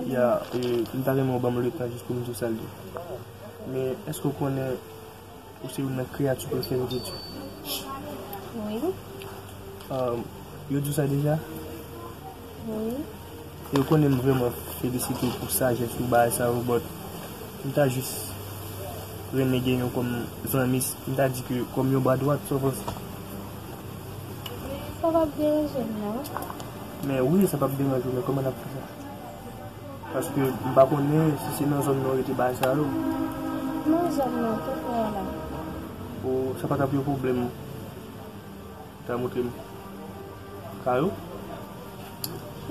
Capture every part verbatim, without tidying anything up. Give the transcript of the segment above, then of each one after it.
Ya, e, m ta renmen w ban m letan jis pou m di w sa l ye. Men, èske w konnen ou se youn nan kreyati prefere de Dye? Wi. Um, yo di w sa deja? Wi. E w konnen m vrèman felisite w pou sajès ou, bagay sa yo, but m ta jis renmen gen yon kòm zanmi, m ta di ke kòm yon bra dwat, sa w panse? Sa p ap deranje m, non. Men wi, sa p ap deranje w, men kòman n ap fè sa? Paske m pa konnen si se nan zòn nan w rete bagay sa yo. Nan zòn nan, tou prè la. O, sa pa t ap yon pwoblèm. Ou ta montre m kay ou?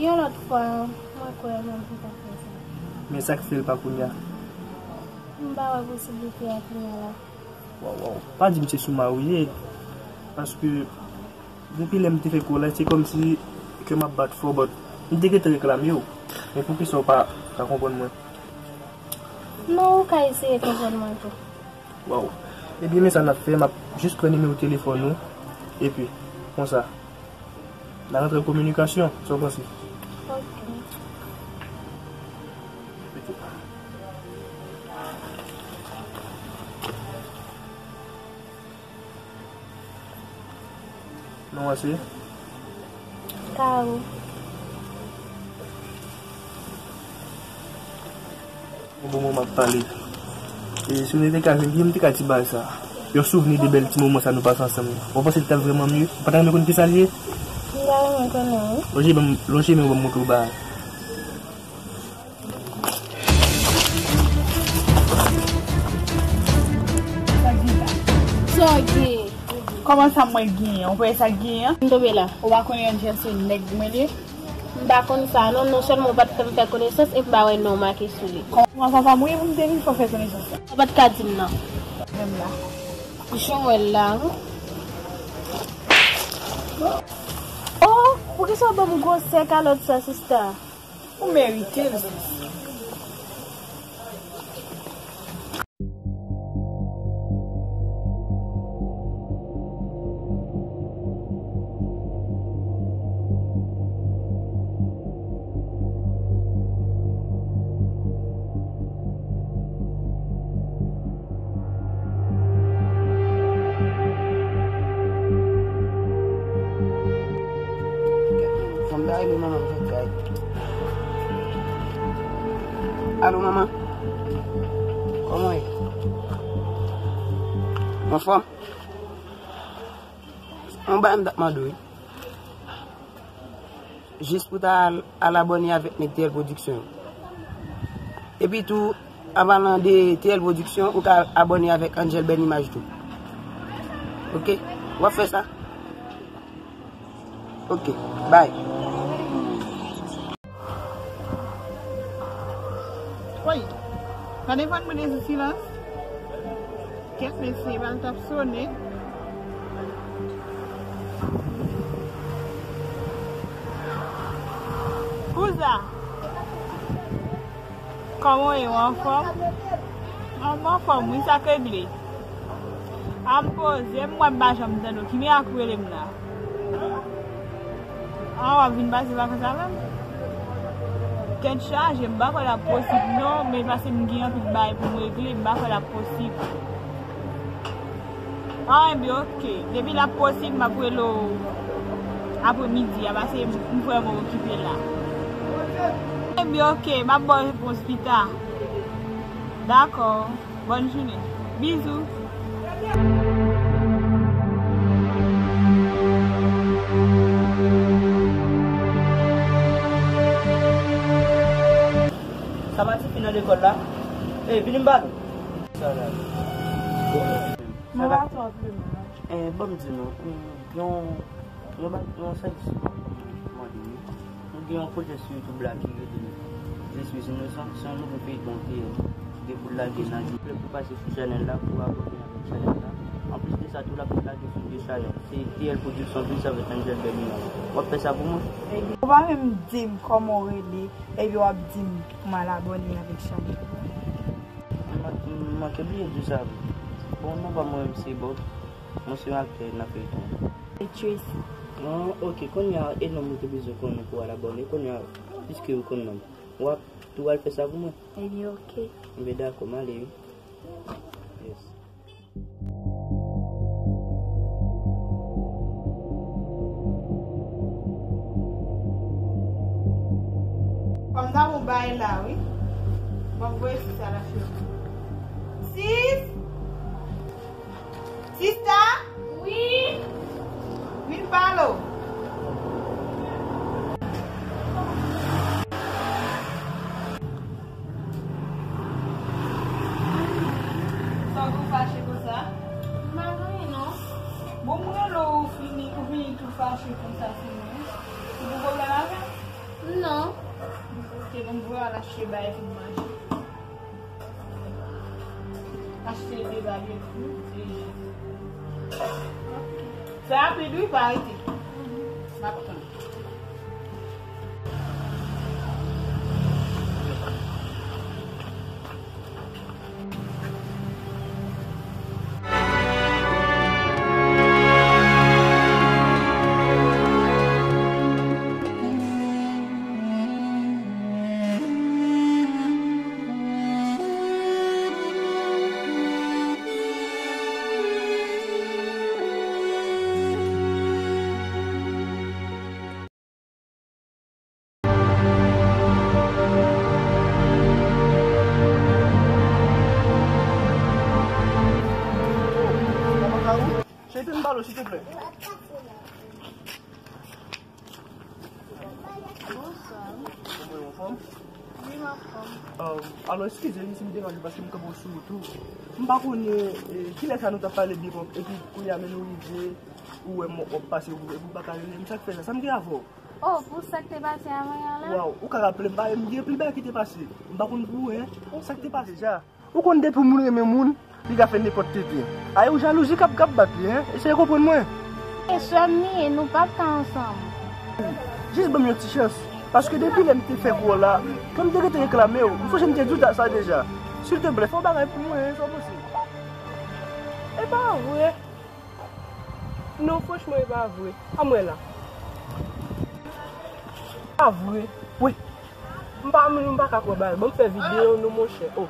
Yon lòt fwa, mwen kwè menm pou ta fè sa. Men sa k fè l pa kounye a? M pa wè posiblite a kounye a la. Waw, waw. Pa di m se sou mari w ye. Paske depi lè m te fè kou la, se kòmsi kè m ap bat fò, but m te gentan reklame w. Men poukisa w pa ka konprann mwen? Non, ou ka eseye konprann mwen tou. Waw. Ebyen, men sa n ap fè, m ap jis pran nimewo telefòn ou. Epi, konsa, n a rantre an kominikasyon. Sa w panse? Ok. Non, an se? Karo. Yon bon moman ap pale. E si nou te ka jwenn, m te ka di bagay sa. Yon souvni de bèl ti moman sa nou pase ansanm yo. Ou panse li t ap vrèman mye? Ou pa ta renmen konn kisa l ye? M ta renmen konnen, wi. Lonje men, lonje men, ban m montre w bagay. Sa w gen? Kòman sa mwen genyen? Ou pa wè sa k genyen? M tonbe la. Ou pa konnen Angel se nèg mwen li? M pa konn sa non, non sèlman ou pa t fè m fè konesans epi m pa wè non w make sou li. Kòman papa m wi pou m te vin fè w fè konesans la? Ou pa t ka di m non. Menm la. Jan w wè l la, wi. Oh, poukisa w ban m gwosè kalòt sa, sista? Ou merite l, sis. Fanm ta rele manman m fèk kay. Alo, manman. Kòman w ye? Anfòm? Yon bagay m t ap mande w, wi. Jis pou ta al, al abòne avèk nèg T L Production yo. Epi tou, an palan de T L Production, ou ka abòne avèk Angel Bèl Imaj tou. Oke? W ap fè sa? Oke. Bay. Woy, pa defann mwen de silans. Kèt mesye, bal t ap sone. Kouza, kòman w ye, w anfòm? An, m anfòm wi, sa k regle? A, m poze, m wè m pa janm tande w. Ki mirak ou rele m la? A, w ap vin pase vakans avè m? Tèt chaje, m pa kwè l ap posib non, men paske m gen anpil bagay pou m regle, m pa kwè l ap posib. A, enben, oke. Depi l ap posib, m ap rele w apremidi a, paske m, m vrèman okipe la. Enben, oke, m ap ba w repons pita. Dakò. Bòn jounen. Bizou. Sa Matifi nan lekòl la? Ey, vini m ba nou. Sa la. Mwen pa twò vle menm non. Eh, ban m di nou, hmm, yon, yon ba-, yon sèvis mwen mande wi. Nou gen yon pwojè sou YouTube la ki rele Je suis innocent, se yon nouvo feyton ki gen pou l lage nan YouTube. Ou pase sou chanèl la pou abòne avèk chanèl la. Anplis de sa tou, l ap lage sou de chanèl. Se T L Production plis avèk Angel Bèl Imaj. W ap fè sa pou mwen? Ou pa menm di m kòman w rele, epi w ap di m pou m al abòne avèk chanèl la. M, m manke bliye di w sa vre. Bon, non pa mwen menm se Bob. Mwen se yon aktè nan feyton an. E Tracy. Ah, ok, kounye a, e non m te bezwen konnen pou w al abòne. Kounye a, piske ou konn non m, w ap Ou al fè sa pou mwen? Ebyen, oke. Ebyen, dakò, m ale, wi. Yes. Kòm sa, bon, bay la, wi. Bon, voye sista la, cheri. Sis! Sista! Wi. Vin pale w. Sa w tou fache konsa? M pa gen anyen, non. Bon, m rele w, ou fini, ou vini tou fache konsa sou mwen. Ou gen pwoblèm avè m? Non. Ok, bon, m voye w al achte bagay pou manje. Achte de babekyou e ji. Fè rapid wi, pa rete. M ap tann. Cheri, tann m pale w, silteplè. Bonswa. Kòman w anfòm? Wi, m anfòm. Um, alò, eskize m si m deranje w paske m kanpe w sou wout ou. M pa konnen, eh, kilè sa nou t ap pale byen, epi kounye a men nou rive, ou wè m w ap pase, epi w pa ka rele m, sa k fè sa? Sa m gen avè w? Oh, pou sa k te pase avan yè la? Waw, ou ka raple m, pa, m gen pil bagay ki te pase. M pa konn pou ou, en. Sa k te pase deja? Ou konn depi moun renmen moun, li ka fè nenpòt tenten. Ay, ou jalouzi k ap, k ap bat li, en. Eseye konprann mwen. E sè m li ye, nou p ap ka ansanm. Jis ban m yon ti chans. Paske depi lè m te fè kou w la, ke m te rete reklame w. M sonje m te di w sa deja. Silteplè, fè yon bagay pou mwen, en, sa w panse? E pa vre. Non, franchman, e pa vre. Ann wè la. Pa vre. Wi. M pa, m pa ka kwè bagay. Ban m fè videyo nou, monchè. Oh.